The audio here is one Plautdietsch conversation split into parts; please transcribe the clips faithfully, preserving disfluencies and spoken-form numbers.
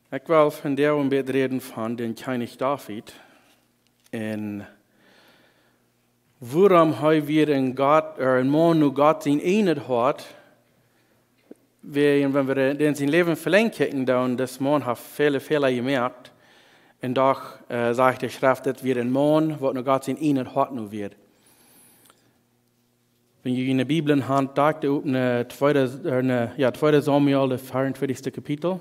Ekj well vondoag een bät räden von dän Kjennich David. Un wuarom hee wia een Gott, ooda een Maun no Gott sien ieejnet Hoat. Wie, wan wie dän sien Läwen velenjd kjikjen, dan, dis Maun haft väle Fäla jemoakt. Un doch, äh, sajcht de Schreft, daut wia een Maun, waut no Gott sien ieejnet Hoat no wia. Wan jie june Bibel en Haunt haben, dan opp no tweede, äh, no, jo, tweede Samuel, daut veeauntwintichste Kapitel.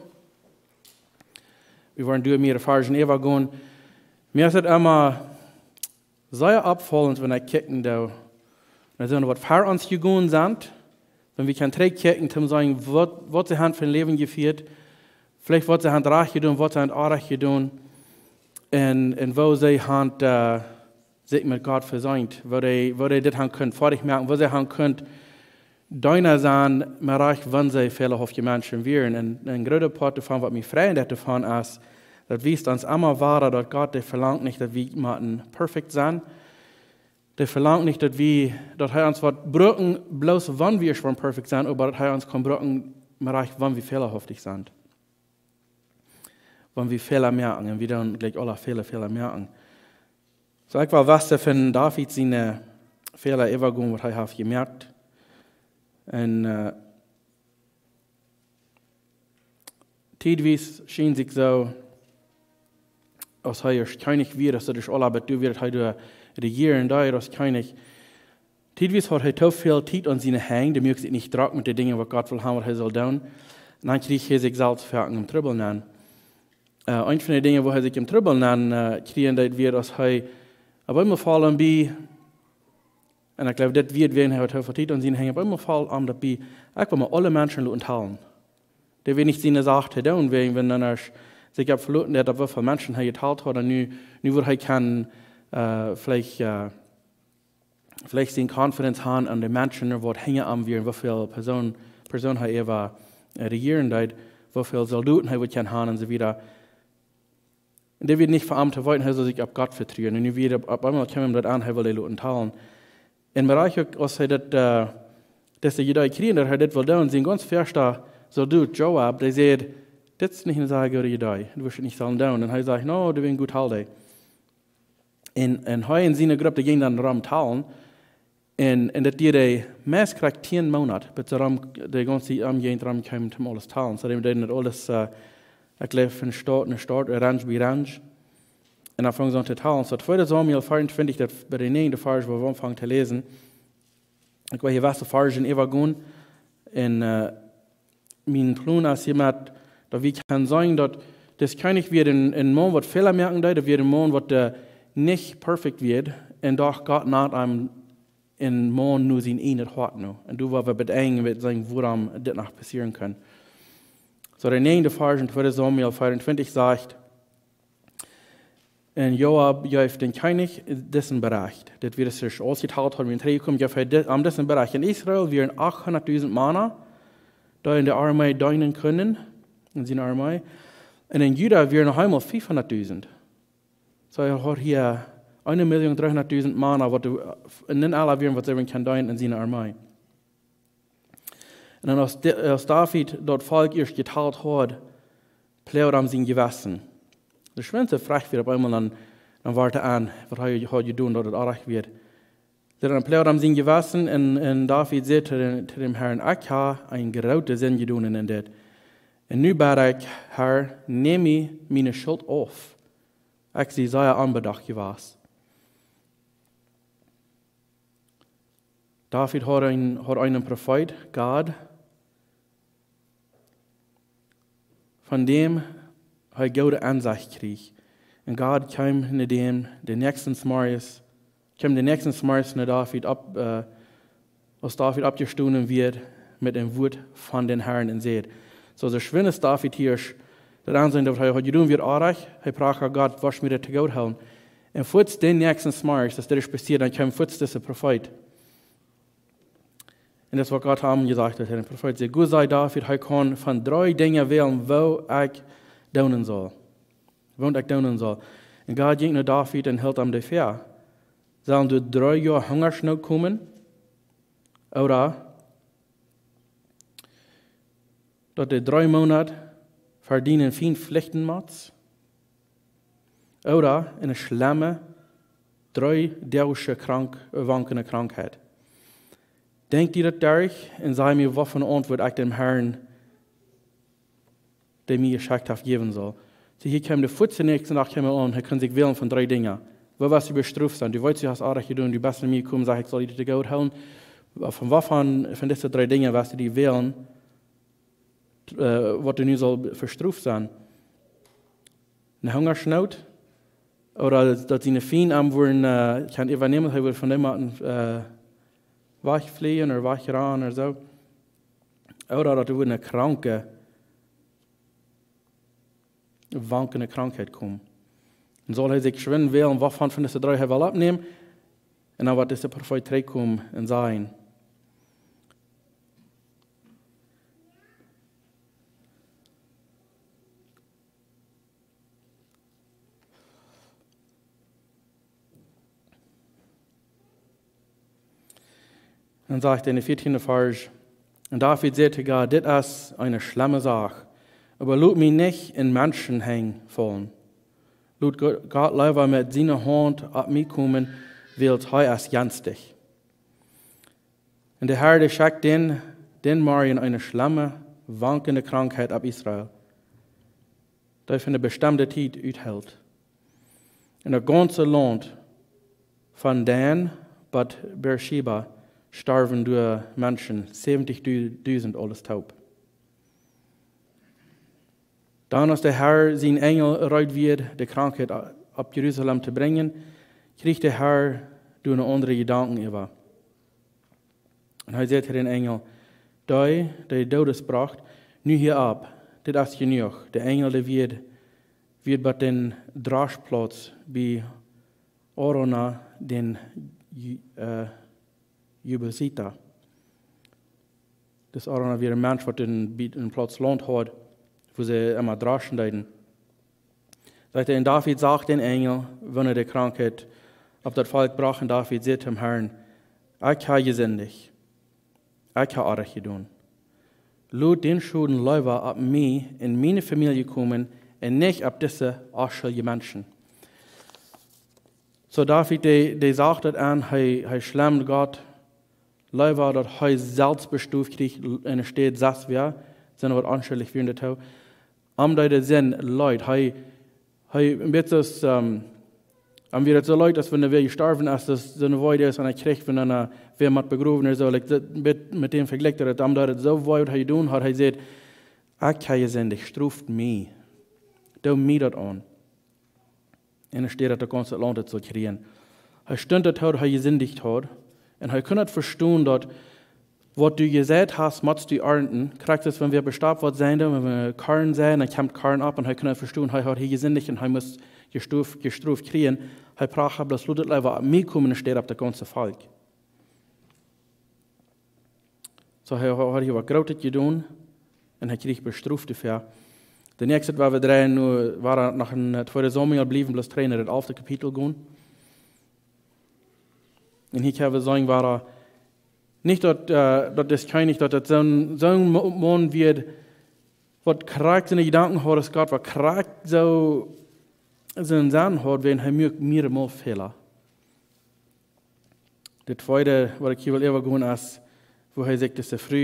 Wie woaren doa mea Varzen äwagonen. Mie es daut emma sea oppfaulent, wan ekj kjikjen doo, no soone waut ver ons jegonen sent, wan wie kjennen trigjkjikjen, om to seenen, waut, waut see haben fa een Läwen jefieet, veleicht waut see haben rajcht jedonen, waut see haben orrajcht jedonen, un, un woo see haben, äh, sikj met Gott vesient, woo dee, woo dee dit haben kunt foadich moaken, woo see haben kunt Deena sennen, mau rajcht wan see fälahauftje Menschen wieren. Un een groota Poat doavon, waut mie freit doavon es, daut wiest ons emma wada, daut Gott, dee velangt nich, daut wie motten perfekt sennen. Dee velangt nich, daut wie, daut hee ons woat brucken, bloos wan wie ieescht perfekt sent, oba daut hee ons kaun brucken, mau rajcht wan wie fälahauftich sent. Wan wie Fäla moaken, un wie doonen jlikj aule väle Fäla moaken. Soo, ekj well waut von David siene, äh, Fäla äwagonen, waut hee haft jemoakt. Un, äh, tiedwies schient sikj soo, aus hee ieescht Kjennich wia, aus hee ieescht aule Oabeit wia, daut hee doa rejieren deed aus Kjennich. Tiedwies haud hee too väl Tiet aun siene Henj, dee muak sikj nich drock met de Dinja, waut Gott well haben, waut hee sull doonen. Un dan kjrieech hee sikj selfst foaken em Trubbel nenn. Äh, eent von de Dinja, wua hee sikj em Trubbel nenn, äh, kjrieen deed, wia, aus hee opp eemol foll am bie, un ekj jleew, dit wia, wan hee haud too väl Tiet aun siene Henj, opp eemol foll am daut bie, ekj well mau aule Menschen loten talen. Dee wia nich siene Sach to doonen, wan, wan dan ieescht sikj opp veloten, daut, daut woo väl Menschen hee jetalt haud, un nu, nu wudd hee kjennen, äh, veleicht, äh, veleicht siene Confidence haben aun de Menschen, waut hinja am wieren, woo väl Persoon, Persoon hee äwa, äh, rejieren deed, woo väl Soldoten hee wudd kjennen haben un soo wieda. Un dee wia nich fa am to weeten, hee sull sikj opp Gott vetruen. Un nu wia opp, opp eemol kjeem am daut aun, hee wull dee loten talen. Un mau rajcht uk, aus hee daut, äh, daut hee daut kjrieech, daut hee dit wull doonen, sien gaunz ieeschta Soldot, Joab, dee säd: "Dit es nich eene sea goode Iedee, du wurscht daut nich sellen doonen." Un hee säd: "No, du best een gooda Held." Un, un hee un siene Grupp, dee jinjen dan rom talen. Un, un daut dieed meist krakjt tieen Moonat, bat see rom, de gaunze Omjäajent rom kjeemen, om aules to talen. Soo, dee deeden daut aules, äh, ekj jleew, von Staut no Staut, ranch bie ranch. Un dan fungen see aun to talen. Soo, tweede Samuel veeauntwintich, daut bie dän näajenden Varsch, wua wie aunfangen to läsen. Ekj well hia waut Varzen äwagonen. Un, äh, mien Plon es hia met, daut wie kjennen seenen, daut dis Kjennich wia een, een Maun, waut Fäla moaken deed, daut wia een Maun, waut, äh, nich perfekt wia, un doch Gott nand am een Maun no sien ieejnet Hoat no. Un doa woa wie bie daut Enj seenen, wuarom dit noch passieren kaun. Soo, de näajende Varsch en tweede Samuel veeauntwintich sajcht: Un Joab jeef dän Kjennich disen Bericht. Dit wia, aus hee ausjetalt haud, wan hee trigjkjeem, jeef hee di-, am disen Bericht. En Israel wieren achthundatdusent Mana, dee en de Armee deenen kunnen, en siene Armee. Un en Juda wieren noch eemol fiefhundatdusent. Soo, hee haud hia eene Million dreehundatdusent Mana, waut de, en dän aula wieren, waut see kjennen deenen en siene Armee. Un dan aus de-, aus David daut Volkj ieescht jetalt haud, ploagd am sien Jewessen. De Schwinse fruach wia opp eemol aun, aun waut aun, waut hee haud jedonen, daut et orrajcht wia. Dan ploagd am sien Jewessen un, un David säd to dän, to dän Herrn: "Ekj hab eene groote Sind jedonen en dit. Un nu bäd ekj, Herr, nemm mie miene Schult auf. Ekj sie sea onbedocht jewast." David haud een, haud eenen Profeet, Gott, von däm hee goode Ensecht kjrieech. Un Gott kjeem no däm dän näakjsten Morjes, kjeem dän näakjsten Morjes no David opp, äh, aus David oppjestonen wia, met een Wuat von dän Herrn un säd. Soo, soo schwind aus David hia daut aunseenen, daut hee haud jedonen wia orrajcht, hee proachat Gott: "Woascht mie daut to goot hoolen?" Un fuaz dän näakjsten Morjes, aus dit passieed, dan kjeem fuaz dise Profeet. Un daut es waut Gott am jesajcht haud, de Profeet säd: "Go, saj David, hee kaun von dree Dinja wälen, waut ekj doonen saul. Waut ekj doonen saul." Un Gott jinkj no David un hilt am de Froag: "Sellen doa dree Joa Hungasnoot komen? Ooda daut de dree Moonat Fa dienen Fient flichten motst, ooda eene schlemme, dreedäaje krank, wankende Krankheit. Denkj die daut derch un saj mie, waut fa eene Auntwuat ekj däm Herrn, dee mie jeschekjt haft, jäwen saul. See, hia kjeem de Fuats dän näakjsten Dach kjeem aun, hee kunn sikj wälen von dree Dinja. Woo woascht du bestroft sennen? Du weetst, du hast oajch jedonen, du best no mie jekomen, sajcht, ekj saul die to Gott hoolen. Von waut von, von dise dree Dinja woascht du die wälen, äh, waut du nu saust bestroft sennen? Eene Hungaschnoot? Ooda daut, daut siene Fiend am wudden, äh, kjennen äwanämen, hee wudd von däm Moten, äh, wajchflieen ooda wajchrannen ooda soo. Ooda daut doa wudden eene kranke, wankende Krankheit komen. Dan saul hee sikj schwind wälen, waut von, von dise dree hee well oppnämen. Un dan woat dise Profeet trigjkomen un sajen. Dan sajcht hee en dän vieetienden Varsch: Un David säd to Gott: Dit es eene schlemme Sach, oba lot mie nich en Menschenhenj faulen. Lot Go-, Gott leewa met siene Haunt opp mie komen, wiels hee es jenstich. Un de Herr, dee schekjt dän, dän Morjen eene schlemme, wankende Krankheit opp Israel, dee fa eene bestemde Tiet uthelt. En daut gaunze Launt von Dan bat Beerscheba storwen doa Menschen, säwentijdusent aules toop. Dan, aus de Herr sien Enjel reed wia, de Krankheit opp Jerusalem to brinjen, kjrieech de Herr doa een aundren Jedanken äwa. Un hee säd to dän Enjel: Dee, dee Doodes brocht, nu hia opp, dit es jenuach. De Enjel, dee wia, wia bie dän Droschplauz bie Araunah, dän Ju-, äh, Jebusita. Dis Araunah wia een Mensch, waut een, bie een Plauz Launt haud, wua see emma droschen deeden. Sajcht hee, un David sach dän Enjel, wan hee de Krankheit opp daut Volkj brocht, un David säd tom Herrn: Ekj hab jesindicht. Ekj hab oajch jedonen. Lot dän Schoden leewa opp mie un miene Famielje komen un nich opp dise onschuldje Menschen. Soo David, dee, dee sach daut aun, hee, hee schlemt Gott leewa, daut hee selfst bestroft kjrieech, enne Städ sest wäa, sent waut onschuldich wieren doatoo. Am deed de Sind leet. Hee, hee, een bät aus, ähm, am wia daut soo leet, aus wan wäa jestorwen es, daut soo wee es, un hee kjrieech, wan wäa mott begrowen es, soo, like, daut, met, met däm vejlikjt hee daut, am deed daut soo wee, waut hee jedonen haud, hee säd: Ekj hab jesindicht, strof mie. Doo mie daut aun. Enne Städ daut daut gaunze Launt daut sull kjrieen. Hee stunt doatoo, daut hee jesindicht haud. Un hee kunn daut vestonen, daut waut du jeseit hast, motst du arnten. Krakjt soo aus wan wäa bestoft woat, sent, wan wäa Korn seit, dan kjemt Korn opp, un hee kunn daut vestonen, hee haud hia jesindicht un hee must jestroft, jestroft kjrieen. Hee brocht bloos: Lot daut leewa opp mie komen, enne Städ opp daut gaunze Volkj. Soo, hee haud hia waut Grootet jedonen un hee kjrieech bestroft doafäa. De näakjste, wua wie dreien nu, wia noch en, äh, tweede Samuel, bliewen bloos trigj no daut alfte Kapitel gonen. Un hia kjenn wie seenen, wia nich daut, äh, daut dis Kjennich, daut daut soon, soon Mo-, Maun wia, waut krakjt siene Jedanken haud aus Gott, waut krakjt soo sienen Senn haud, wan hee muak mea mol Fäla. De tweede, waut ekj hia well äwagonen, es, wua hee sikj dise Fru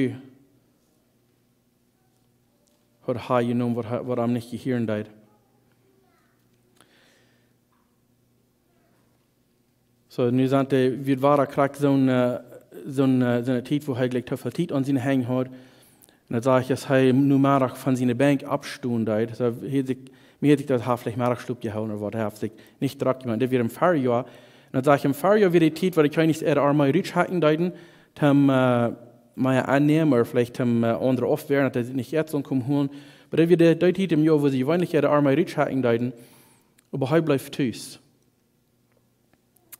haud aunjenomen, waut hee, waut am nich jehieren deed. Soo, nu sent dee, wia wada krakjt soon, äh, soon, äh, soon Tiet, wua hee jlikj too väl Tiet aun siene Henj haud. Un dan sach ekj, aus hee Nomeddach von siene Benkj oppstonen deed, soo, hee sikj, mie haud ekj daut, hee haft veleicht Meddachschlop jehoolen ooda waut, hee haft sikj nich drock jemoakt. Dit wia em Farjoa. Un dan sach ekj, em Farjoa wia dee Tiet, wua de Kjennichs äare Armee rutschekjen deeden, toom, äh, mea aunnämen, ooda veleicht toom, äh, aundre aufwäaren, daut dee nich ieescht soo komen hoolen. Oba dit wia dee, dee Tiet em Joa, wua see jeweenlich äare Armee rutschekjen deeden, oba hee bleef tus.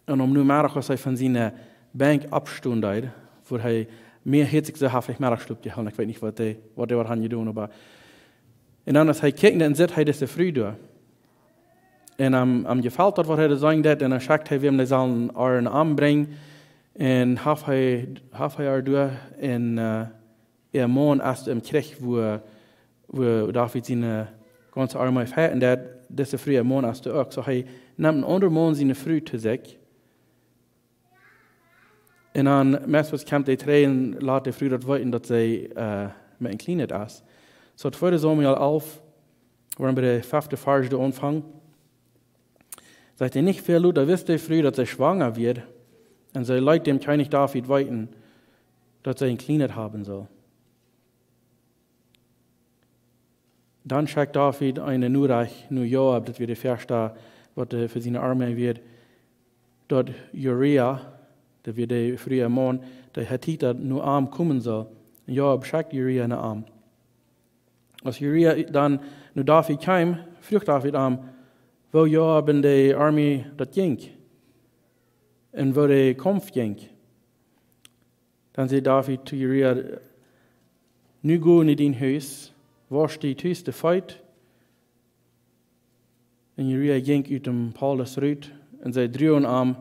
Un om Nomeddach, aus hee von siene Benkj oppstonen deed, wua hee, mie haud sikj soo, hee haft veleicht Meddachschlop jehoolen, ekj weet nich, waut dee, waut dee haud jedonen, oba, un dan, aus hee kjikjt, dan sitt hee dise Fru doa. Un am, am jefelt daut, waut hee doa seenen deed, un dan schekjt hee wäm, dee saul äa ombrinjen, un haft hee, haft hee äa doa, un, äh, äa Maun es em Kjrich, wua wua David siene gaunze Armee veheiten deed, dise Fru äa Maun es doa uk. Soo hee nemt een aundren Maun siene Fru to sikj. Un dan meist waut kjemt dee trigj un lat de Fru daut weeten, daut see, äh, met een Kjlienet es. Soo tweede Samuel alf, woa wie bie dän feften Varsch aunfangen. Sajcht hee: Nich väl lota wist de Fru, daut see schwanga wia, un see leet däm Kjennich David weeten, daut see een Kjlienet haben sull. Dan schekjt David eene Norecht no Joab, daut wia de Ieeschte, waut, äh, fa siene Armee wia, daut Uria, daut wia de Fru äa Maun, de Hetita, no am komen sull. Un Joab schekjt Uria no am. Aus Uria dan no David kjeem, fruach David am, woo Joab un de Armee daut jinkj, un woo de Kaumf jinkj. Dan säd David to Uria: Nu go no dien Hus, wausch die tus de Feet. Un Uria jinkj ut däm Paulus rut, un see druagen am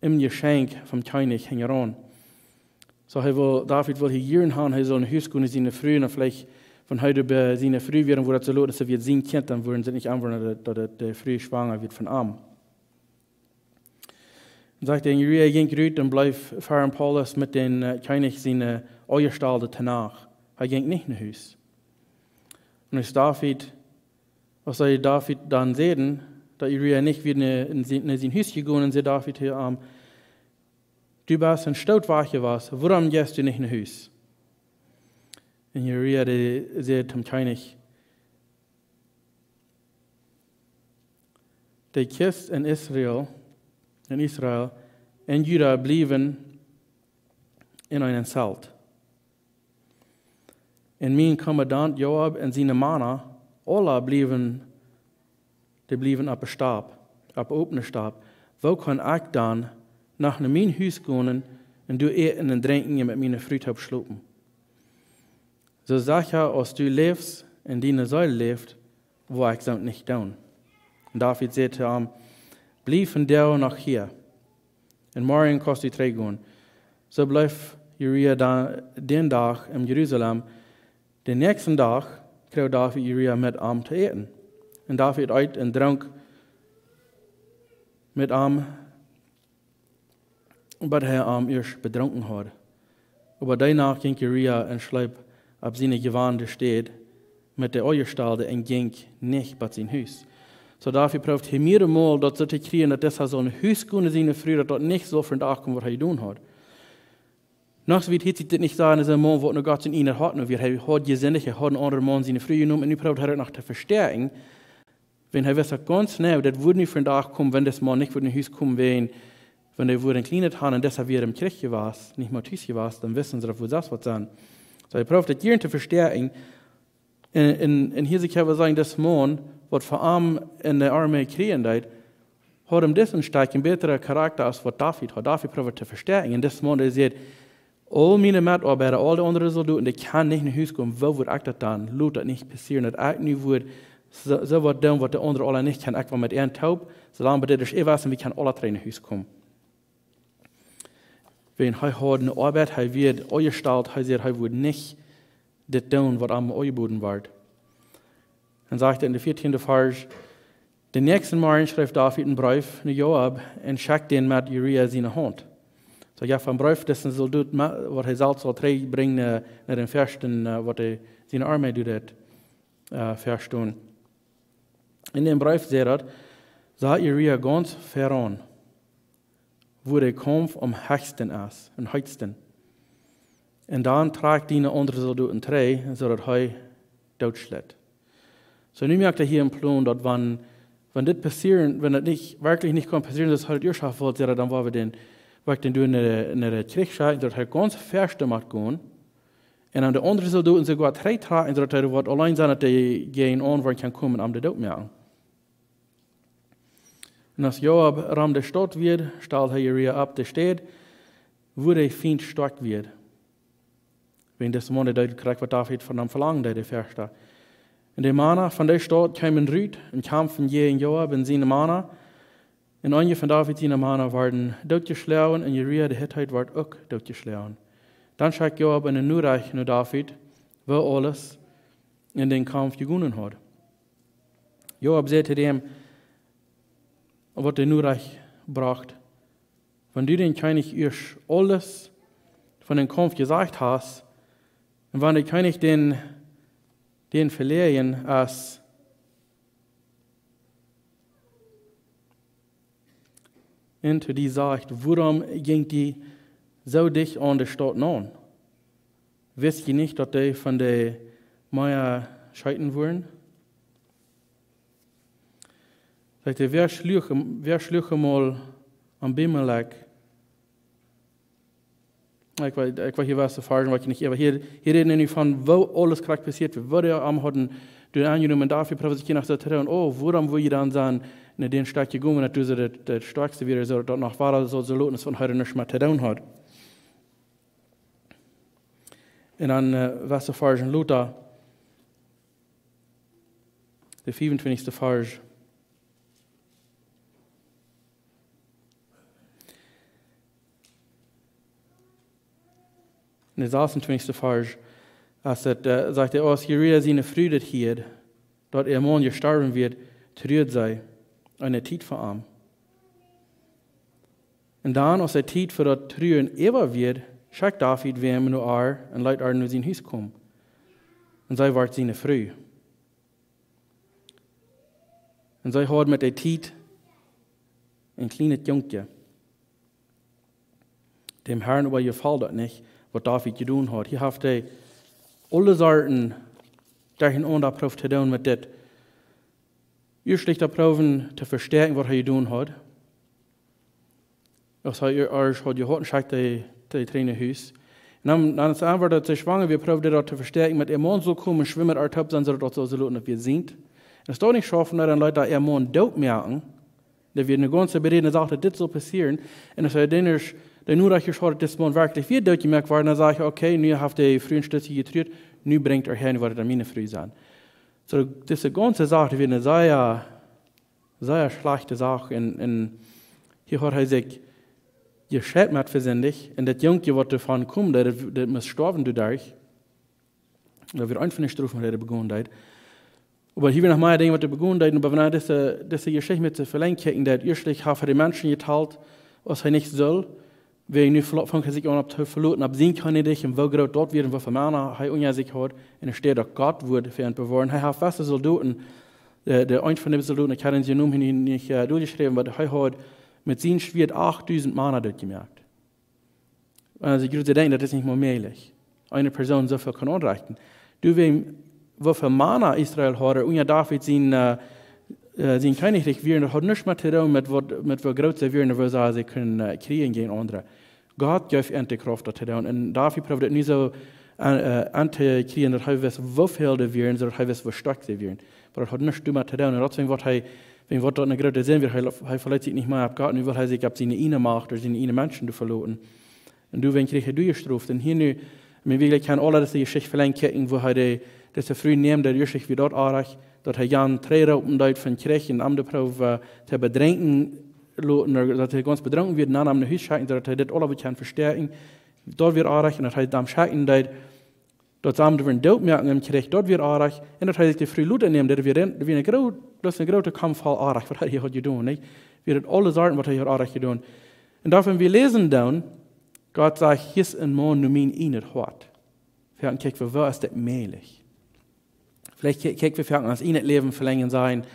een Jeschenkj vom Kjennich hinjaraun. Soo hee wull, David wull hia jieren han, hee sull no Hus gonen, siene Fru, un veleicht, wan hee doa bie siene Fru wia, wua daut soo lot es, daut wia sien Kjint, dan wudden see nich aunwoaren, daut, daut de Fru schwanga wia von am. Dan sajcht hee: Uria jinkj rut un bleef ver dän Paulus met dän, äh, Kjennich siene, äh, Aunjestalde to Nacht. Hee jinkj nich no Hus. Un aus David, aus see David dan säden, daut Uria nich wia no, no sien, no sien Hus jegonen, säd David to am: Du best een Stoot wajch jewast, wuarom jeist du nich no Hus? Un Uria, dee säd tom Kjennich: De Kjist en Israel, en Israel, en Juda bliewen en een Zelt. Un mien Kommandant Joab un siene Mana, aula bliewen, dee bliewen oppe Stap, oppe opne Stap. Woo kaun ekj dan noch no mien Hus gonen un doa äten un drinkjen un met miene Fru toop schlopen? Soo secha aus du läfst un diene Seel läft, woa ekj soont nich doonen. Un David säd to am: Bliew vondoag noch hia, un morjen kaust du trigj gonen. Soo bleef Uria dan dän Dach en Jerusalem. Dän näakjsten Dach kjrieech David Uria met am to äten. Un David eet un drunk met am, bat hee am ieescht bedrunken haud. Oba dee Nacht jinkj Uria un schleep opp siene jewande Städ met de Aunjestalde un jinkj nich bat sien Hus. Soo David proowd hia mieremol daut soo to kjrieen, daut dis sull no Hus gonen, siene Fru, daut daut nich sull vondoag komen, waut hee jedonen haud. Noch soo wiet hieet sikj dit nich soo aus een Maun, waut no Gott sien ieejnet Hoat no wia. Hee haud jesindicht, hee haud een aundren Maun siene Fru jenomen, un nu proowd hee daut noch to vestäakjen. Wiels hee wist daut gaunz jeneiw, daut wudd nu vondoag komen, wan dis Maun nich wudd no Hus komen, wan, wan hee wudd een Kjlienet han un dis wia em Kjrich jewast, nich mea tus jewast, dan wisten see daut wudd sest waut sennen. Soo, hee proowd daut jieren to vestäakjen. Un, un, un hia sikj hee sajen, dis Maun, waut fa am en de Armee kjrieen deed, haud em disen Stekj een bätren Charakta aus waut David haud. David proowd to vestäakjen. Un dis Maun, dee säd: Aul miene Metoabeida, aul de aundre Soldoten, dee kjennen nich no Hus komen, woo wudd ekj daut dan? Lot daut nich passieren, daut ekj nu wudd soo, soo waut doonen, waut de aundre aula nich kjennen. Ekj well met an toop, soo lang bat dit es, ekj weet, wie kjennen aula trigj no Hus komen. Wiels hee haud eene Oabeit, hee wia aunjestalt, hee säd, hee wudd nich dit doonen, waut am aunjebooden wort. Dan sajcht hee en dän vieetieenden Varsch: Dän näakjsten Morjen schreef David eenen Breef no Joab un schekjt dän met Uria siene Haunt. Soo, jo, von Breef, daut es een Soldot, ma-, waut hee selfst saul trigjbrinjen, äh, no dän Fürsten, äh, waut hee siene Armee deit, äh, vestonen. En dän Breef sajcht daut, saj Uria gaunz väaraun, wua de Kaumf aum hechsten es, aum heetsten. Un dan trakj diene aundre Soldoten trigj, soo daut hee dootschleit. Soo, nu moakt hee hia een Plon, daut wan, wan dit passieren, wan daut nich, werkjlich nich kaun passieren, daut hee daut ieescht haft, sajcht hee, dan woa wie dän, woa ekj dän doonen, äh, en dän Kjrich schekjen, daut hee gaunz väaraun mott gonen. Un dan de aundre Soldoten soogoa trigj trakjen, soo daut hee woat auleen sennen, daut hee jäajen aun woat kjennen komen, am doot moaken. Un aus Joab rom de Staut wia, stald hee Uria opp de Städ, wua de Fient stoakj wia. Wiels dis Maun deed krakjt waut David von am velangen deed, de Fürst. Un de Mana von de Staut kjeemen rut un kjampten jäajen Joab un siene Mana. Un eenje von David siene Mana worden dootjeschloagen un Uria de Heteit wort uk dootjeschloagen. Dan schekjt Joab eene Norecht no David, woo aules en dän Kaumf jegonen haud. Joab säd to däm, waut de Norecht brocht: Wan du dän Kjennich ieescht aules von dän Kaumf jesajcht hast, un wan de Kjennich dän, dän veläajent es, un to die sajcht: Wuarom jinjt jie soo dicht aun de Staut naun? Wist jie nich, daut dee von de Mea scheeten wurden? Sajcht hee: Wäa schluach, wäa schluach mol Abimelech? Ekj weet, ekj weet, hia wia de Varsch, waut ekj nich, oba hia, hia räden wie nu von, woo aules krakjt passieet wia, woo dee am hauden doa aunjenomen, David proowd sikj hia noch soo to doonen: Oh, wuarom wudd jie dan sennen no dän Stekj jegonen, daut du soo daut, daut stoakjste wieescht, soo daut noch wada soo, soo loten, aus wan hee nuscht met to doonen haud? Un dan, äh, wia de Varsch en Luta, de fiefuntwintichste Varsch. En de sasuntwintichste Varsch, aus et, äh, sajcht hee: Aus Uria siene Fru daut hieed, daut äa Maun jestorwen wia, truad see eene Tiet fa am. Un dan, aus de Tiet fa daut Truaren äwa wia, schekjt David wäm no ar un leet ar no sien Hus komen. Un see wort siene Fru. Un see haud met de Tiet een kjlienet Jungkje. Däm Harn oba jefoll daut nich, waut David jedonen haud. Hia haft hee aule Sorten derchenaunda proowt to doonen met dit. Ieescht daut proowen to vestäakjen, waut hee jedonen haud. Aus hee ea-, ieescht haud jehaut, un schekjt hee, hee trigj no Hus. Un dan, dan es de Auntwuat, daut see schwanga wia, proowd hee daut to vestäakjen met: Äa Maun saul komen, schwimm met ar toop sennen, soo daut daut saul soo loten, daut wia sient. Un aus daut nich schaufen deed, dan leet hee äa Maun dootmoaken. Daut wia eene gaunz berädne Sach, daut dit saul passieren. Un aus hee dan ieescht de Norecht jeschekjt haud, daut dis Maun werkjlich wia dootjemoakt worden, dan säd hee: Okay, nu haft de Fru een Stootje jetruat, nu brinjt ar häa, nu woat et dan miene Fru sennen. Soo, dise gaunze Sach, daut wia eene sea, sea schlajchte Sach. Un, un hia haud hee sikj jescheit met vesindich. Un daut Jungkje, waut doavon kjeem, daut, daut must stoawen doaderch. Daut wia eent von de Strofen, waut hee begonen deed. Oba hia wia noch mea Dinja, waut hee begonen deed. Oba wan wie dise, dise Jeschicht met soo väl enkjikjen, daut ieescht haft hee de Menschen jetalt, aus hee nich sull, wäajen nu flo-, funk hee sikj aun opp to veloten opp sien Kjennichrikj un woo groot daut wia un woo väl Mana hee unja sikj haud, enne Städ daut Gott wudd fa am bewoaren. Hee haud faste Soldoten, de, de eent von de Soldoten, ekj hab sienen Nomen hia nich, äh, derchjeschräwen, oba hee haud met sien Schwieet achttausenj Mana dootjemoakt. Wan see jroz denkjen, daut es nich mea mäajlich, eene Persoon soo väl kaun aunrechten. Du, wäajen woo väl Mana Israel haud, unja David sien, äh, äh, sien Kjennichrikj wia, daut haud nuscht met to doonen met waut, met woo groot see wieren, woo see, see kunnen, äh, kjrieen jäajen aundre. Gott jeef an de Krauft daut to doonen. Un David proowd daut nu soo aun, äh, auntokjrieen, daut hee wist, woo väl doa wieren, soo daut hee wist, woo stoakj see wieren. Oba daut haud nuscht doamet to doonen. Un daut es wäajen waut hee, wäajen waut daut eene groote Sind wia, hee, hee veleet sikj nich mea opp Gott, nu well hee sikj opp siene ieejne Macht ooda siene ieejne Menschen doa veloten. Un doawäajen kjrieech hee doa jestroft. Un hia nu, ekj meen, wie kjennen aule dise Jeschicht veleicht kjikjen, woo hee de, dise Fru nemt, daut ieescht wia daut oajch, daut hee jan trigj roopen deed von Kjrich un am doa proowd, äh, to bedrinkjen loten, ooda daut hee gaunz bedrunken wia, un dan am no Hus schekjen, daut hee dit aula wudd kjennen vestäakjen. Daut wia oajch, un daut hee am schekjen deed, daut see am doa wudden dootmoaken em Kjrich, daut wia oajch, un daut hee sikj de Fru lota nemt, daut wia een, wia een groot, daut es een groota Kaumf voll Oajch, waut hee hia haud jedonen, nich? Wia daut aule Sorten, waut hee haud oajch jedonen. Un doafäa, wan wie läsen dan, Gott sajcht: Hia es een Maun no mien ieejnet Hoat. Wie haben jekjikjt, woo, woo es daut mäajlich? Veleicht kjikj, kjikj wie foaken ons ieejnet Läwen velenjen, sajen,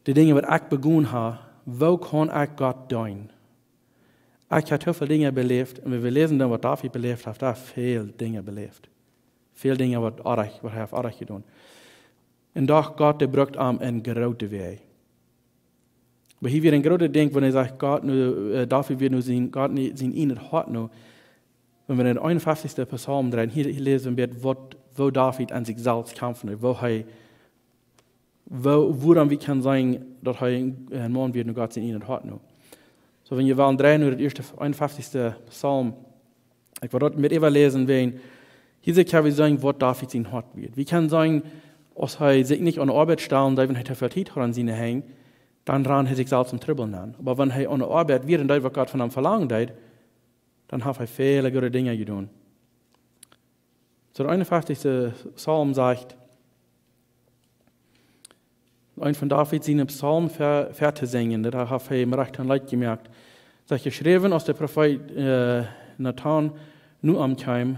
de Dinja, waut ekj begonen hab, woo kaun ekj Gott deenen? Ekj hab too väl Dinja beläft, un wan wie läsen dan, waut David beläft haft, hee haft väl Dinja beläft. Väl Dinja, waut oajch, waut hee haft oajch jedonen. Un doch, Gott, dee brukt am en groote Wäaj. Oba hia wia een grootet Dinkj, wan hee sajcht, Gott no, äh, David wia no sien, Gott no sien ieejnet Hoat no. Wan wie en dän eenunfeftichsten Psalm dreien, hia, hia läsen wie, waut, woo David aun sikj selfst kjamfen deed, woo hee, woo, wuarom wie kjennen sajen, daut hee een, een Maun wia no Gott sien ieejnet Hoat no. Soo, wan wie wellen dreien no dän ieeschten, eenunfeftichsten Psalm, ekj well daut met äwaläsen, wäajen hia seenen wie, waut David sien Hoat wia. Wie kjennen sajen, aus hee sikj nich aun de Oabeit stalen deed, wan hee too väl Tiet haud aun siene Henj, dan rand hee sikj selfst em Trubbel nenn. Oba wan hee aun de Oabeit wia un deed, waut Gott von am velangen deed, dan haft hee väle goode Dinja jedonen. Soo, de eenunfeftichste Psalm sajcht, een von David siene Psalmen ver-, vertosinjen. Daut haft hee em rajchten Leet jemoakt. Daut es jeschräwen, aus de Profeet, äh, Nathan no am kjeem,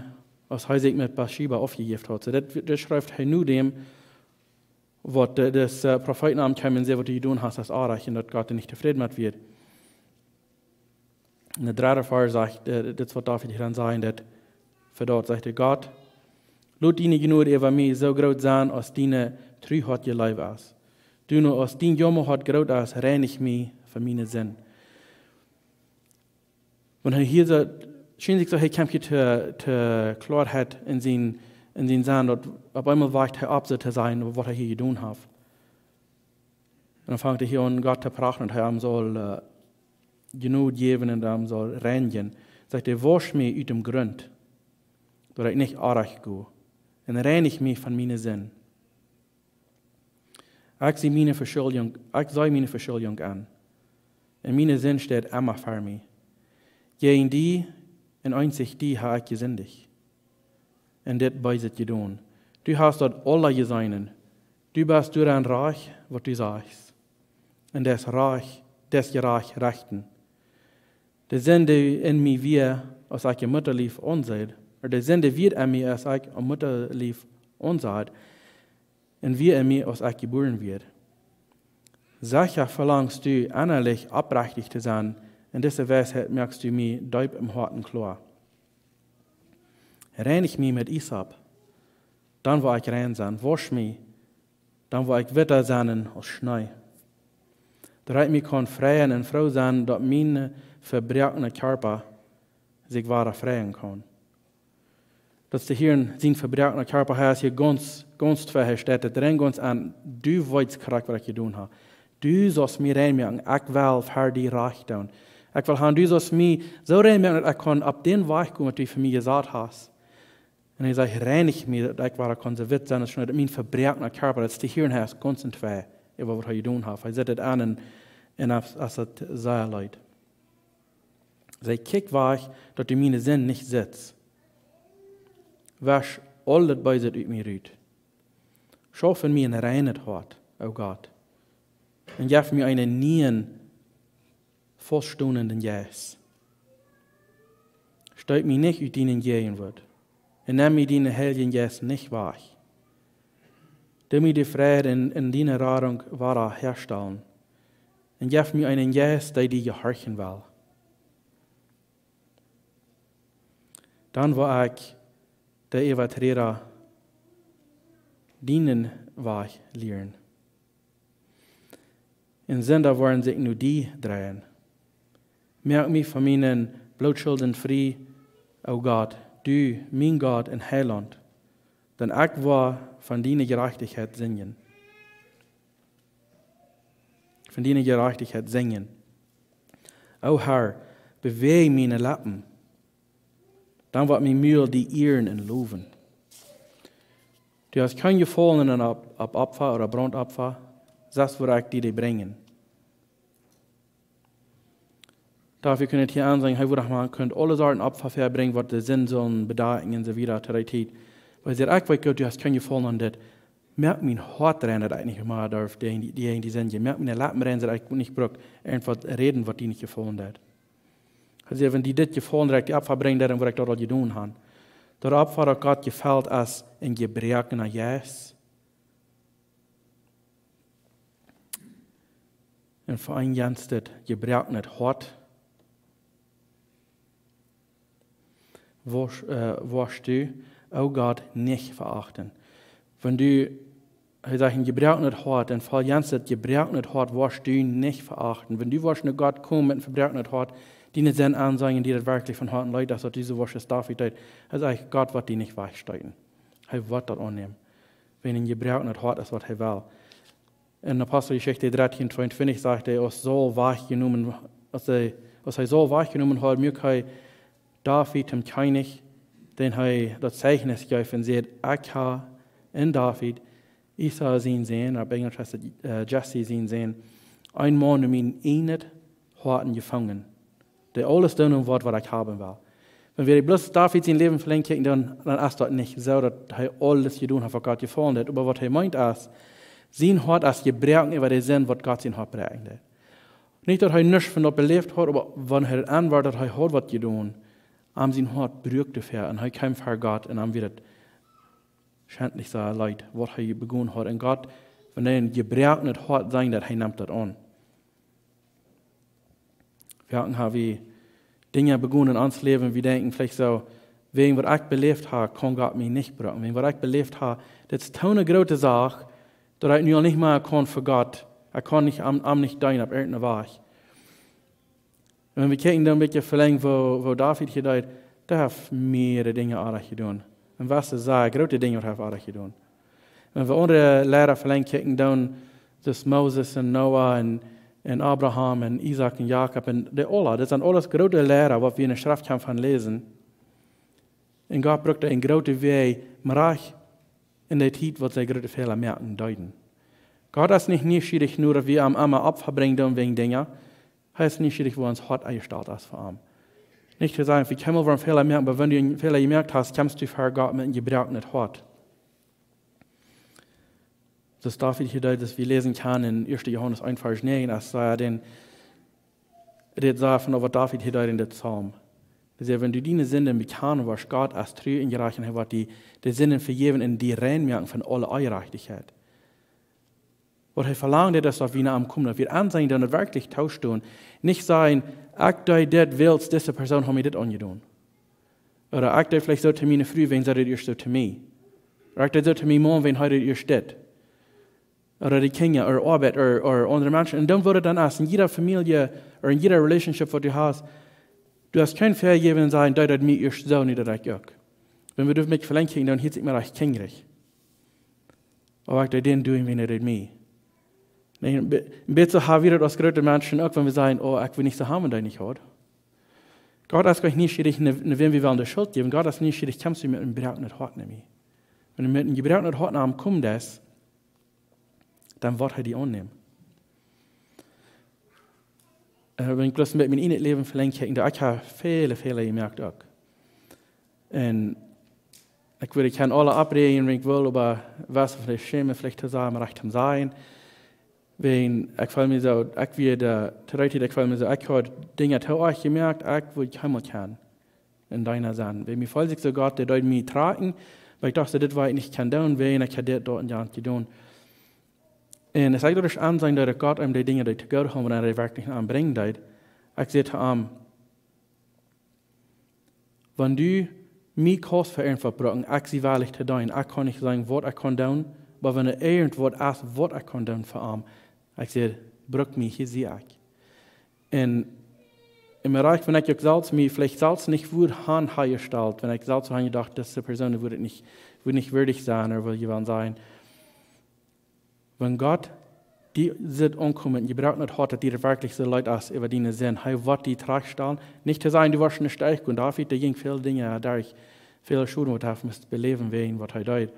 aus hee sikj met Bathsheba aufjejäft haud. Soo, daut, daut schrift hee no däm, waut de, dis, äh, Profeet no am kjeem un säd, waut du jedonen hast, es oajch, un daut Gott doa nich tofräd met wia. En de dredde Varsch sajcht, äh, dit es waut David hia dan sajcht, daut fa daut sajcht hee: Gott, lot diene Jnod äwa mie soo groot sennen, aus diene Truheit jeläwt es. Du nu, aus dien Jomehart groot es, reinich mie von miene Sind. Wan hee hia soo, schient sikj soo, hee kjemt hia to, to Kloarheit en sien, en sien Sennen, daut opp eemol wajcht hee opp, soo to sajen, waut hee hia jedonen haft. Un dan fangt hee hia aun, Gott to prachten, daut hee am saul, äh, Jnod jäwen un am saul reinjen. Sajcht hee: Wausch mie ut däm Grunt, daut ekj nich oajch go, un reinich mie von miene Sind. Ekj sie miene Veschuldjunk, ekj sie miene Veschuldjunk aun, un miene Sind steit emma ver mie. Jäajen die un eenzich die hab ekj jesindicht un dit Beeset jedonen. Du hast daut aula jeseenen. Du best doaraun rajcht, waut du sajchst, un deist rajcht, deist jerajcht rechten. De Sind, dee en mie wia, aus ekj em Muttalief aunsaut, ooda de Sind, dee wia en mie, aus ekj em Muttalief aunsaut, un wia en mie, aus ekj jebuaren wort. Secha velangst du, ennalich oprechtich to sennen, un dise Weisheit moakst du mie deep em Hoaten kloa. Reinich mie met Isop, dan woa ekj rein sennen. Wausch mie, dan woa ekj witta sennen aus Schnee. Daut ekj mie kaun freien un froo sennen, daut mien vebroakna Kjarpa sikj wada freien kaun. Daut es hia en sien vebroakna Kjarpa, hee es hia gaunz, gaunz twei, hee steit daut rein gaunz aun, du weetst krakjt, waut ekj jedonen hab. Du saust mie rein moaken, ekj well fa die rajcht doonen. Ekj well han, du saust mie soo rein moaken, daut ekj kaun opp dän Wajch gonen, waut du fa mie jesat hast. Un hee sajcht: Reinich mie, daut ekj wada kaun soo witt sennen aus Schnee, daut mien vebroakna Kjarpa, daut es hia en, hee es gaunz twei äwa waut hee jedonen haft. Hee sat daut aun un, un aus, aus daut sea leet. Sajcht: Kjikj wajch, daut du miene Sind nich sitst. Wausch aul daut Beeset ut mie rut. Schauf en mie een reinet Hoat, o Gott, un jeff mie eenen nieen, fauststonenden Jeist. Stoot mie nich ut diene Jäajenwuat, un nemm mie dienen Heiljen Jeist nich wajch. Doo mie de Freid en, en diene Radunk wada häastalen, un jeff mie eenen Jeist, dee die jehorchen well. Dan woa ekj de Äwaträda dienen Wajch lieren, un Sinda woaren sikj no die dreien. Moak mie von mienen Blootschulden frie, o Gott, du, mien Gott un Heilaunt, dan ekj woa von diene Jerajchtichkjeit sinjen. Von diene Jerajchtichkjeit sinjen. O Herr, bewäaj miene Leppen, dan woat mien Mul die ieren un lowen. Du hast kjeen Jefaulen opp, opp Opfa ooda Brauntopfa, sest woa ekj die dee brinjen. Doafäa kjenn wie hia aunsajen, hee wudd mau kjennen aule Sorten Opfa verbrinjen, waut de Sind sullen bedakjen un soo wieda to dee Tiet. Oba hee sajcht: Ekj weet goot, du hast kjeen Jefaulen aun dit. Moak mien Hoat rein, daut ekj nich mea darf die, die, die Sind. Moak miene Leppen rein, daut ekj nich bruk irjentwaut räden, waut die nich jefaulen haft. Hee sajcht: Wan die dit jefaulen haft, daut ekj die Opfa brinj, dan woa ekj daut aul jedonen han. Daut Opfa, daut Gott jefelt, es een jebroakna Jeist un fa een gaunz jebroaknet Hoat. Woascht, äh, woascht du, o Gott, nich veachten. Wan du, hee sajcht, een jebroaknet Hoat, un fa een gaunz jebroaknet Hoat woascht du nich veachten. Wan du woascht no Gott komen met een jebroaknet Hoat, diene Sind aunsajen, die daut werkjlich von Hoaten leet, daut du soo woascht aus David deed, hee sajcht, Gott woat die nich wajchstoten. Hee woat daut aunnämen. Wan een jebroaknet Hoat es, waut hee well. En Aposteljeschicht dartieen tweeuntwintich sajcht hee, aus Saul wajchjenomen, aus hee, aus hee Saul wajchjenomen haud, muak hee David toom Kjennich, dän hee daut Zeichnis jeef un säd: Ekj hab en David, Isai sien Sän, opp Enjelsch es daut, äh, Jesse sien Sän, een Maun no mien ieejnet Hoat jefungen, dee aules doonen woat, waut ekj haben well. Wan wie bloos David sien Läwen velenjd kjikjen, dan, dan es daut nich soo, daut hee aules jedonen haft, waut Gott jefaulen haft. Oba waut hee meent es, Sien Hoat es jebroaken äwa de Sind, waut Gott sien Hoat bräakjen deed. Nich daut hee nuscht von daut beläft haud, oba wan hee daut aunwort, daut hee haud waut jedonen, am sien Hoat bruak doafäa un hee kjeem ver Gott un am wia daut schentlich sea leet, waut hee begonen haud. Un Gott, wan hee een jebroakenet Hoat seenen deit, hee nemt daut aun. Wie haben, haben wie Dinge begonnen in ons Läwen, wie denkjen veleicht soo, wäajen waut ekj beläft hab, kaun Gott mie nich brucken. Wäajen waut ekj beläft hab, daut es too ne groote Sach, daut ekj nu aul nich mea kaun ver Gott, ekj kaun nich am, am nich deenen opp irjent eene Wajch. Un wan wie kjikjen dan een bät velenjd, woo, woo David hia deed, dee haft mea Dinja oajch jedonen. Un waut see sea groote Dinja haft oajch jedonen. Un wan wie aundre Liera velenjd kjikjen dan, soo aus Moses un Noah un, un Abraham un Isaak un Jakob un dee aula, daut sent aules groote Liera, waut wie enne Schreft kjennen von läsen. Un Gott brukt dee en groote Wajch, mau rajcht en dee Tiet, waut see groote Fäla moaken deeden. Gott es nich nieschierich, daut wie am emma Opfa brinjen doonen wäajen Dinja. Hee es nieschierich, woo ons Hoat enjestalt es ver am. Nich to sajen, wie kjennen woll Fäla moaken, oba wan du een Fäla jemoakt hast, kjemst du ver Gott met een jebroakenet Hoat. Daut David hia deed, daut wie läsen kjennen en Ieeschte Johanes eent Varsch näajen, aus hee dan, dit sajcht von waut David hia deed en dit Psalm. Hee säd, wan du diene Sinden bekjanen woascht, Gott es tru un jerajcht un hee woat die de Sinden vejäwen un die rein moaken von aule Onjerajchtichkjeit. Waut hee velangt, daut es, daut wie no am komen, daut wie aunseenen, daut werkjlich toostonen. Nich sajen, ekj deed dit, wiels dise Persoon haud mie dit aunjedonen. Ooda ekj deed veleicht soo to miene Fru, wäajen see deed ieescht soo to mie. Ooda ekj deed soo to mienen Maun, wäajen hee deed ieescht dit. Ooda de Kjinja, ooda Oabeit, ooda, ooda aundre Menschen. Un dan woat daut dan aus en jiede Famielje, ooda en jiede relationship, waut du hast, du hast kjeen Väajäwen sajen, dee deed mie ieescht soo, nu doo ekj daut uk. Wan wie doa met velenjd kjikjen, dan hieet sikj mie rajcht kjinjrich. Oba ekj deed dän doonen, wäajen hee deed mie. Nä, een be-, een bät soo haben wie daut aus groote Menschen uk, wan wie sajen, oh, ekj well nich soo haben, dee nich haud. Gott es nich nieschierich, no, no wäm wie wellen de Schult jäwen. Gott es nieschierich, kjemst du met een jebroakenet Hoat no mie. Wan du met een jebroakenet Hoat no am komen deist, dan woat hee die aunnämen. Äh, wan ekj bloos met mien ieejnet Läwen velenjd kjikj, dan ekj hab väle, väle jemoakt uk. Un ekj wudd, ekj kaun aule opräajen, wan ekj well, oba waut von de Schämen veleicht to sajen, rajcht to sajen. Wan ekj feel mie soo, ekj wia de, to dee Tiet, ekj feel mie soo, ekj haud Dinja to oajch jemoakt, ekj wudd kjeenmol kjennen en deenen sennen. Wan mie feelt sikj soo, Gott, dee deed mie trakjen, oba ekj docht, dit wudd ekj nich kjennen doonen, wan ekj haud dit, daut un jant jedonen. Un aus ekj daut ieescht aunseenen, daut Gott am dee Dinja deed to goot haben, waut hee werkjlich aunbrinjen deed. Ekj säd to am, wan du mie kaust fa irjentwaut brucken, ekj sie wellich to doonen. Ekj kaun nich sajen, waut ekj kaun doonen, oba wan irjentwaut es, waut ekj kaun doonen fa am, ekj säd, bruck mie, hia sie ekj. Un, un mie rajcht, wan ekj uk selfst mie veleicht selfst nich wudd han hajestalt, wan ekj selfst han jedocht, dise Persoon wudd nich, wudd nich wieedich sennen, ooda wudd je wellen sajen. Wan Gott die sitt aunkomen, jie brucken daut Hoat, daut die daut werkjlich soo leet es äwa diene Sind. Hee woat die trajchtstalen. Nich to sajen, du woascht nich stoakj, un David, dee jinkj väl Dinja derch, väl Schoden, waut hee haft must beläwen, wäajen waut hee deed.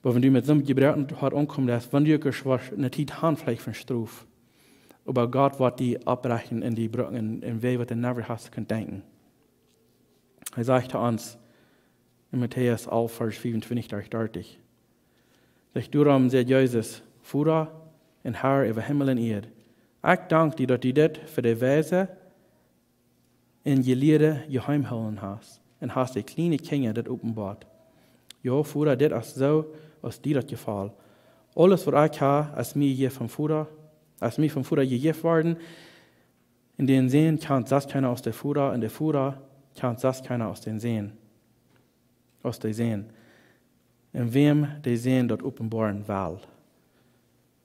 Oba wan du met soon jebroakenet Hoat aunkomen deist, wan du uk ieescht woascht ne Tiet han veleicht von Strof, oba Gott woat die opprechten un die brucken en, en Wajch, waut du never hast kunt denkjen. Hee sajcht to ons en Matäus alf, Varsch fiefuntwintich derch dartich. Sajcht, doaromm säd Jesus, Voda un Har äwa Himmel un Ieed, ekj dank die, daut du dit fa de Weise un Jelieede jeheim jehoolen hast, un hast de kjliene Kjinja dit openboat. Jo, Voda, dit es soo, aus die daut jefelt. Aules, waut ekj hab, es mie jejäft vom Voda, es mie vom Voda jejäft worden, un dän Sän kjant selfst kjeena aus de Voda, un de Voda kjant selfst kjeena aus dän Sän, aus de Sän. Un wäm de Sän daut openboaren well.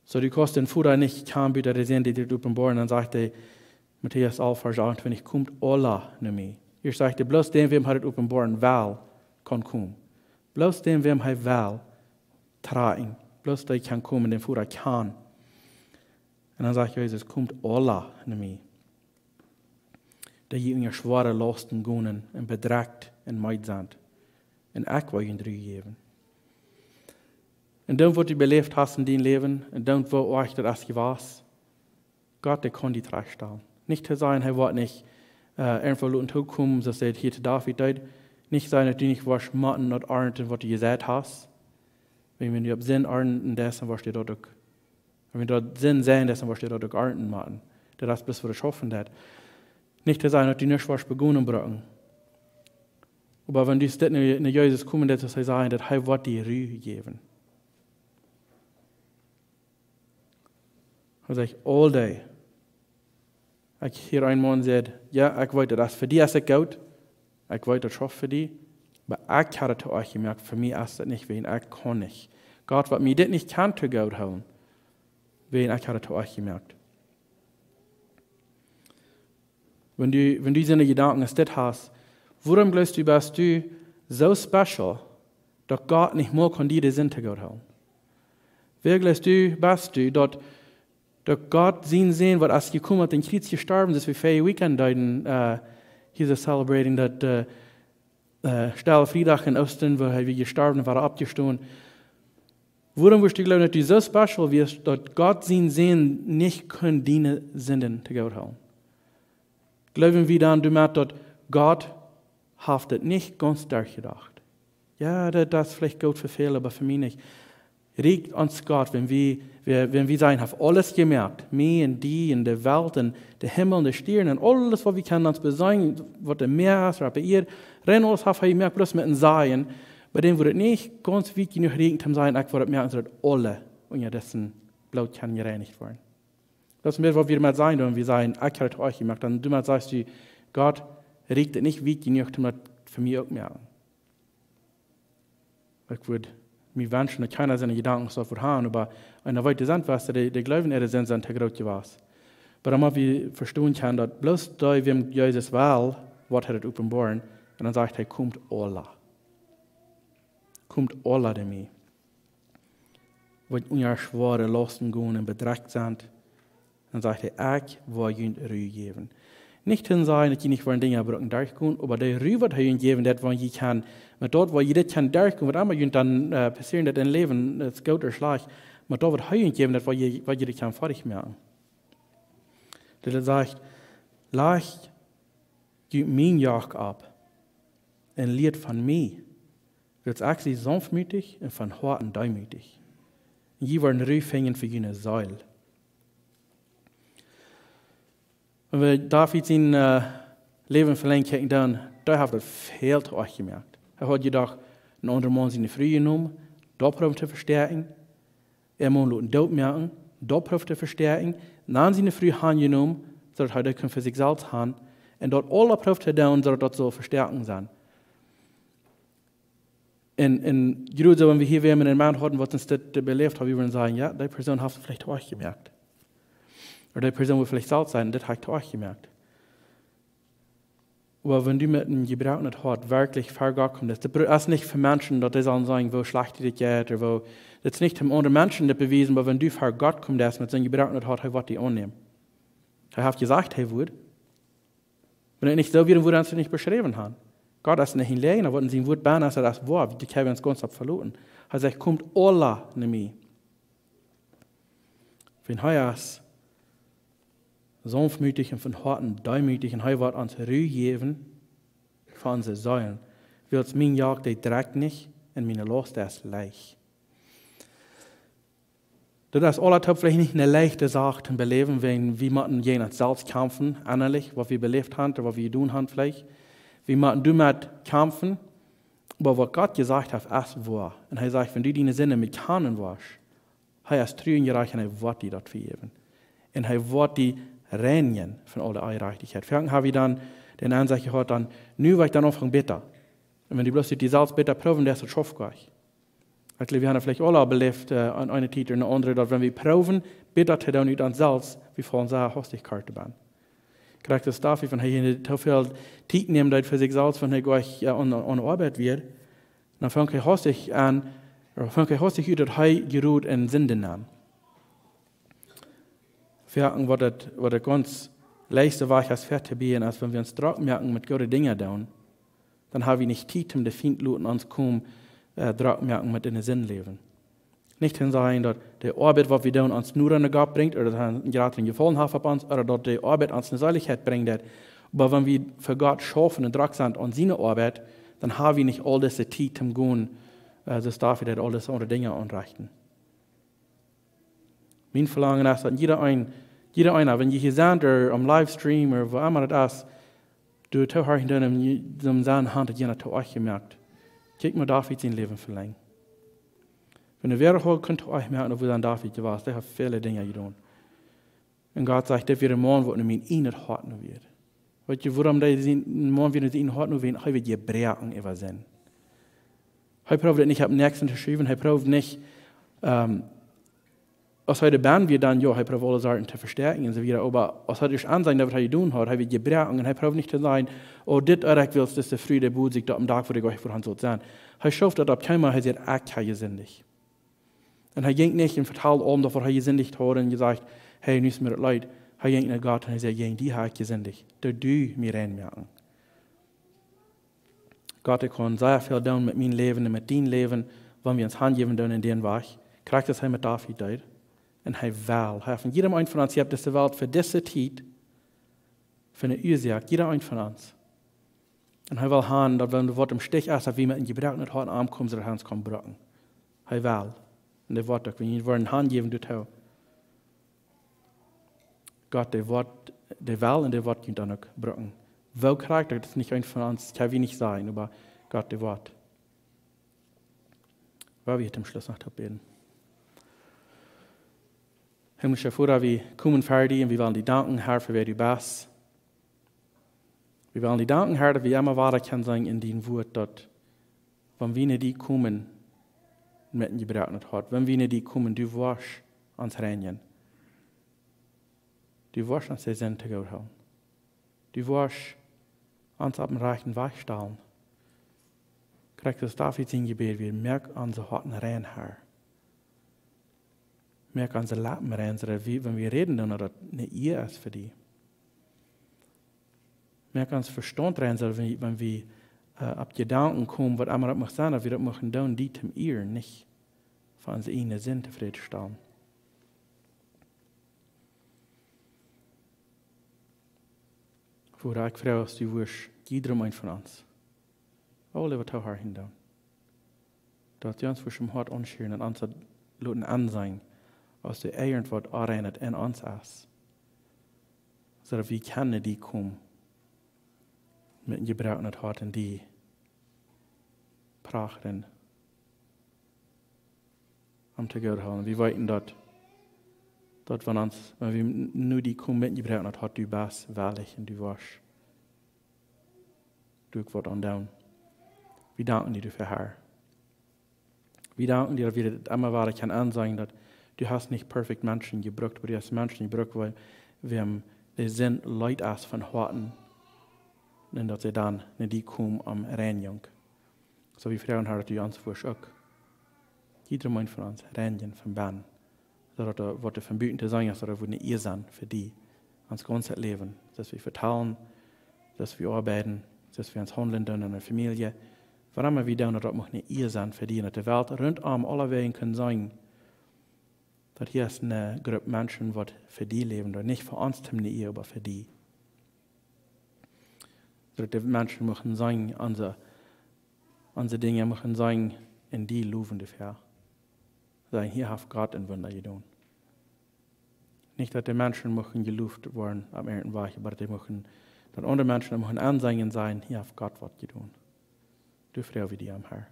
Soo, du kaust dän Voda nich kjanen, buta de Sän, dee daut openboaren. Dan sajcht hee, Matäus alf, Varsch achtuntwintich, komt aula no mie. Hia sajcht hee, bloos dän, wäm hee daut openboaren well, kaun komen. Bloos dän, wäm hee well, trakjen. Bloos dee kaun komen, dän Voda kjanen. Un dan sajcht Jesus, komt aula no mie, dee jie unja schwoare Lausten gonen un bedrekjt un meed sent, un ekj woa junt Ru jäwen. Un dan, waut du beläft hast en dien Läwen, un dan, woo oajch daut es jewast, Gott, dee kaun die trajchtstalen. Nich to sajen, hee woat nich, äh, irjentwoo loten toopkomen, soo aus hee hia to David deed. Nich sajen, daut du nich woascht motten daut arnten, waut du jeseit hast. Wan, wan du opp Sind arnten deist, dan woascht du daut uk. Wan du daut Sind seien deist, dan woascht du daut uk arnten motten. Daut es bloos fa de Schaufen daut. Nich to sajen, daut du nich woascht begonen brucken. Oba wan du dit no, no Jesus komen deist, daut hee sajen, daut hee woat die Ru jäwen. Hee sajcht, all day. Ekj hia een Maun säd, jo, ekj weet, daut es fa die es et goot. Ekj weet, daut schauft fa die. Oba ekj hab et to ieescht jemoakt, fa mie es et nich, wäajen ekj kaun nich. Gott woat mie dit nich kjennen to goot hoolen, wäajen ekj hab et to ieescht jemoakt. Wan du, wan du soone Jedanken aus dit hast, wuarom jleefst du, best du soo special, daut Gott nich mol kaun die de Sind to goot hoolen? Wäa jleefst du, best du, daut, daut Gott sien Sän, waut es jekomen, haft aum Kjriez jestorwen, soo aus wie verje Weekend deeden, äh, hia soo celebrating daut, äh, äh, Stelle Friedach en Oostren, wua hee wia jestorwen un wada oppjestonen. Wuarom wurscht du jleewen, daut du soo special best, daut Gott sien Sän nich kunn diene Sinden to goot hoolen? Jleewen wie dan doamet, daut Gott haft et nich gaunz derchjedocht? Jo, daut, daut es veleicht goot fa väle, oba fa mie nich. Rieekjt ons Gott, wan wie, wie, wan wie sajen, hee haft aules jemoakt, mie un die un de Welt un de Himmel un de Stieren un aules, waut wie kjennen ons beseenen, waut doa mea es, opp de Ieed, rein aules haft hee jemoakt, bloos met een Sajen, bie däm wudd et nich gaunz wiet jenuach rieekjen, om to sajen, ekj wudd et moaken, soo daut aule unja disen Bloot kjennen jereinicht woaren. Daut es mea, waut wie doamet sajen, wan wie sajen, ekj hab et ieescht jemoakt, dan doamet sajchst du, Gott rieekjt et nich wiet jenuach, om daut fa mie uk to moaken. Ekj wudd mie wenschen, daut kjeena soone Jedanken soo wudd haben, oba eena weet, doa sent waut, dee, dee jleewen, äare Sinden sent to groot jewast. Oba dan mott wie vestonen kjennen, daut bloos dee, wäm Jesus well, woat hee daut openboaren. Un dan sajcht hee, komt aula. Komt aula no mie, waut unja schwoare Lausten gonen un bedrekjt sent. Dan sajcht hee, ekj woa junt Ru jäwen. Nich to sajen, daut jie nich woaren Dinja brucken derchgonen, oba de Ru, waut hee junt jäwen, daut woa jie kjennen, met daut, waut jie dit kjennen derchgonen, waut emma junt dan, äh, passieren, daut em Läwen, daut es goot ooda schlajcht, met daut, waut hee junt jäwen, daut woa jie, waut jie dit kjennen foadich moaken. Daut hee sajcht, lajcht junt mien Joch opp un lieet von mie, wiels ekj sie saunftmootich un von Hoaten deemootich. Un jie woaren Ru finjen fa june Seel. Wan wie David sien, äh, Läwen velenjd kjikjen, dan, dee haft daut väl to ieescht jemoakt. Hee haud jedocht, een aundra Maun siene Fru jenomen, daut proowt to vestäakjen, äa Maun loten doot moaken, daut proowt to vestäakjen, dan siene Fru han jenomen, soo daut hee daut kunn fa sikj selfst han, un daut aula proowt to doonen, soo daut daut sull Vestäakjunk sennen. Un, un krakjt soo, wan wie hia wada eenen Maun hauden, waut ons dit, dit beläft haud, wie wudden sajen, jo, dee Persoon haft et veleicht to ieescht jemoakt. Ooda dee Persoon wudd veleicht selfst sajen, dit hab ekj to ieescht jemoakt. Oba wan du met een jebroaknet Hoat werkjlich ver Gott kjemt, daut es nich fa Menschen, daut dee sellen sajen, woo schlajcht die dit jeit, ooda woo, daut es nich om aundre Menschen to bewiesen, oba wan du ver Gott kjemt, daut met soon jebroaknet Hoat, hee woat die aunnämen. Hee haft jesajcht, hee wudd. Wan et nich soo wia, dan wudd hee ons nich beschräwen haben. Gott es nich een Läajna, waut en sien Wort bennen es, daut es woa, wie kjennen ons gaunz opp veloten. Hee sajcht, komt aula no mie. Wan hee es saunftmootich un von Hoaten deemootich un hee woat ons Ru jäwen fa onse Seelen. Wiels mien Joch, dee drekjt nich un miene Laust es leicht. Daut es aula toop veleicht nich eene leichte Sach to beläwen, wan wie motten jäajen ons selfst kjamfen, ennalich, waut wie beläft haben, waut wie jedonen haben veleicht. Wie motten doamet kjamfen, oba waut Gott jesajcht haft, es woa. Un hee sajcht, wan du diene Sinden bekjanen woascht, hee es tru un jerajcht un hee woat die daut vejäwen. Un hee woat die reinjen von aule Onjerajchtichkjeit. Veleicht hab wie dan dän Aunsecht jehaut, dan, nu woa ekj dan aunfangen bitta. Un wan du bloos die selfst bitta proowen, daut es daut schauft nich. Ekj jleew, wie haben veleicht aula beläft, äh, aun eene Tiet ooda eene aundre, daut wan wie proowen, bitta to doonen ut ons selfst, wie faulen soo hastich kort doabie. Krakjt soo aus David, wan hee hia too väl Tiet nemt, daut fa sikj selfst, wan hee jlikj, jo, aun, aun Oabeit wia, dan fangt hee hastich aun, ooda fangt hee hastich ut, daut hee jeroden en Sinden aun. Veleicht waut daut, waut daut gaunz leichtste Wajch es, ver to bieejen, es wan wie ons drock moaken met goode Dinja doonen, dan hab wie nich Tiet om de Fient loten ons komen, äh, drock moaken met en de Sind läwen. Nich to sajen, daut de Oabeit, waut wie doonen, ons noda no Gott brinjt, ooda daut hee een jratren Jefaulen haft opp ons, ooda daut de Oabeit ons eene Seelichkjeit brinjt, daut. Oba wan wie fa Gott schaufen un drock sent aun siene Oabeit, dan hab wie nich aul dise Tiet om gonen, Äh, soo darf jie daut aules aundre Dinja aunrechten. Mien Velangen es daut jieda een, jieda eena, wan jie hia sent, ooda aum Livestream, ooda wua emma daut es, doa toohorchen doonen, om jie, om sennen han, daut jie daut too jemoakt. Kjikj mau David sien Läwen velenjd. Wan wäa haud kunt too jemoaken, dan wudd David jewast, dee haft väle Dinja jedonen. Un Gott sajcht, dit wia een Maun, waut no mien ieejnet Hoat no wia. Weetst du, wuarom dee sien, een Maun wia no sien ieejnet Hoat no wia? Hee wia jebroaken äwa Sind. Hee proowd daut nich opp dän Näakjsten to schuwen, hee proowd nich, ähm, aus hee de Bän wia, dan, jo, hee proowd aule Sachen to vestäakjen un soo wieda. Oba aus hee daut aunseenen deed, waut hee jedonen haud, hee wia jebroaken un hee proowd nich to sajen: "Oh, dit, ekj well, daut de Fru, dee bud sikj daut oppem Dak, wua ekj goanich väa han sull sennen." Hee schoof daut opp, kjeenmol, hee säd: "Ekj hab jesindicht." Un hee jinkj nich un vetald aulem daut, waut hee jesindicht haud un jesajcht: "Hey, nu es mie daut leet." Hee jinkj no Gott un hee säd: "Jäajen die hab ekj jesindicht. Doo du mie rein moaken." Gott, ekj kaun sea väl doonen met mien Läwen un met dien Läwen, wan wie ons hanjäwen doonen en dän Wajch. Krakjt soo aus hee met David deed. Un hee well. Hee haft von jiedem eenen von ons hia opp dise Welt fa dise Tiet, fa eene Uasoak, jieda een von ons. Un hee well han, daut wan waut em Stich es, daut wie met een jebroakenet Hoat aunkomen, soo daut hee ons kaun brucken. Hee well. Un dee woat uk, wan wie ons woaren hanjäwen doatoo. Gott, dee woat, dee well un dee woat junt dan uk brucken. Woo krakjt, daut es nich eent von ons, kjenn wie nich sajen, oba Gott, dee woat. Woa wie toom Schluss noch toop bäden. Himmlischa Voda, wie komen ver die un wie wellen die danken, Herr, fa wäa du best. Wie wellen die danken, Herr, daut wie emma wada kjennen sajen en dien Wort, daut wan wie no die komen met een jebroakenet Hoat, wan wie no die komen, du woascht ons reinjen. Du woascht ons de Sind too goot hoolen. Du woascht ons opp dän rajchten Wajch stalen. Krakjt soo aus David sien Jebäd wia: Moak onse Hoaten rein, Herr. Moak onse Leppen rein, soo daut wie, wan wie räden, dan daut daut eene Ea es fa die. Moak ons Vestaunt rein, soo daut wie, wan wie, äh, opp Jedanken komen, waut emma daut mucht sennen, daut wie daut muchten doonen, die toom Ieren, nich fa onse ieejne Sind tofräd to stalen. Voda, ekj froag, daut du wurscht jiedrem eenen von ons, aule waut toohorchen doonen, daut du ons wurscht em Hoat aunschieren un ons daut loten enseenen, aus doa irjentwaut Onreinet en ons es, soo daut wie kjennen no die komen met een jebroakenet Hoat un die prachten, om too goot hoolen. Wie weeten daut, daut wan ons, wan wie no die komen met een jebroakenet Hoat, du best wellich un du woascht doa uk waut aun doonen. Wie danken die doafäa, Herr. Wie danken die, daut wie daut emma wada kjennen enseenen, daut du hast nich perfekt Menschen jebrukt, oba du hast Menschen jebrukt, waut, wäm de Sind leet es von Hoaten, un daut see dan no die komen om Reinjunk. Soo wie froagen, Herr, daut du ons wurscht uk, jiedrem eenen von ons, reinjen von bennen. Soo daut doa, waut doa von buten to sennen es, daut doa wudd eene Ea sennen fa die, ons gaunzet Läwen. Soo aus wie vetalen, soo aus wie oabeiden, soo aus wie ons haundlen doonen en de Famielje. Waut emma wie doonen, daut daut mucht eene Ea sennen fa die. Un daut de Welt runtom aulewäajen kaun seenen, daut hia es eene Grupp Menschen, waut fa die läwen, daut nich fa ons toom eene Ea, oba fa die. Soo daut de Menschen muchten seenen, onse, onse Dinja muchten seenen un die lowen doafäa. Sajen: Hia haft Gott een Wunda jedonen. Nich daut de Menschen muchten jelowt woaren opp irjent een Wajch, oba daut dee muchten, daut aundre Menschen muchten enseenen un sajen: Hia haft Gott waut jedonen. Doa froag wie die om, Herr.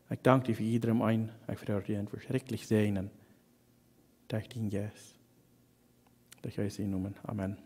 Ekj dank die fa jiedrem eenen. Ekj froag, daut du an wurscht rikjlich säajnen derch dienen Jeist. Derch Jesus sienen Nomen. Amen.